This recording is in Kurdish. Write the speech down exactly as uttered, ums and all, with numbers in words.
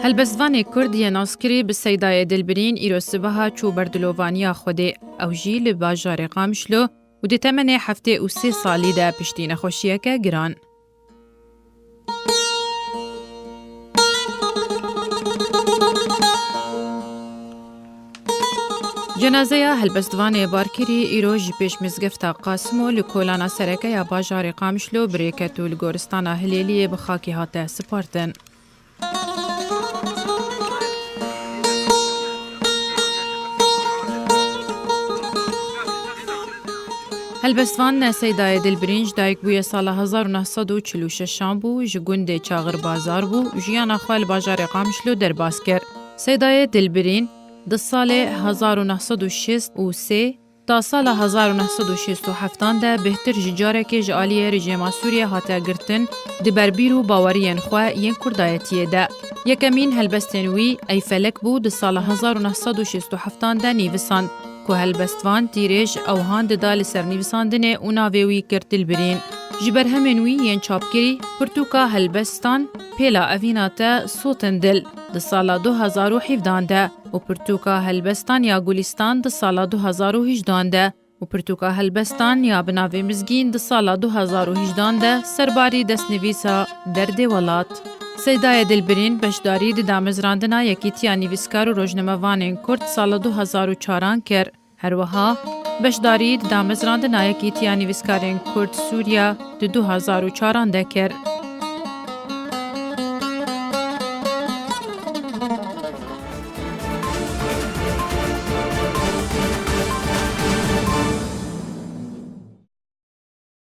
Helbestvanê Kurd yê naskirî bi Seydayê Dilbirîn îro sibeha çû berdilovaniya Xwedê. Ew jî li bajarê Qamişlo û di temenê heftê û sê salî de piştî nexweşiyeke giran. Cenazeya helbestvanê Barkirî îro ji pêş mizgefta Qasimo li kolana sereke ya bajarê Qamişlo birêket û li goristana Hilêliyê bi xakê hate sipartin. Helbestvan Seydayê Dilbirîn ji dayik bûye sala hezar û neh sed û çil û şeşan bû, ji gundê Çaxir Bazar bû, jiyana xwe li bajarê Qamişlo derbas kir. Seydayê Dilbirîn di salê hezar û neh sed û şêst û sê ta sala hezar û neh sed û şêst û heftan de bêhtir ji carekê ji aliyê rejîma Sûriyê hate girtin, di ber bîr û baweriyên xwe yên kurdayetiyê de. Yekemîn helbestên wî Ey Felek bû, di sala hezar û neh sed û şêst û heftan de nivîsand, ku helbestvan tîrêj ewhan dida li ser nivîsandinê û navê wî kir Dilbirîn. Ji berhemên wî yên çapkirî, pirtûka helbestan Pêla Evîna Te Sotin Dil di sala du hezar û hevdan de û pirtûka helbestan ya Gulîstan di sala du hezar û hejdan de û pirtûka helbestan ya bi navê Mizgîn di sala du hezar û hejdan de serbarî destnivîsa Derdê Welat. Seydayê Dilbirîn beşdarî di damezrandina Yekîtiya Nivîskar û Rojnamevanên Kurd sala du hezar û çaran kir. Her wiha beşdarî di damezrandina Yekîtiya Nivîskarên Kurd Sûriya di du hezar û çaran de kir.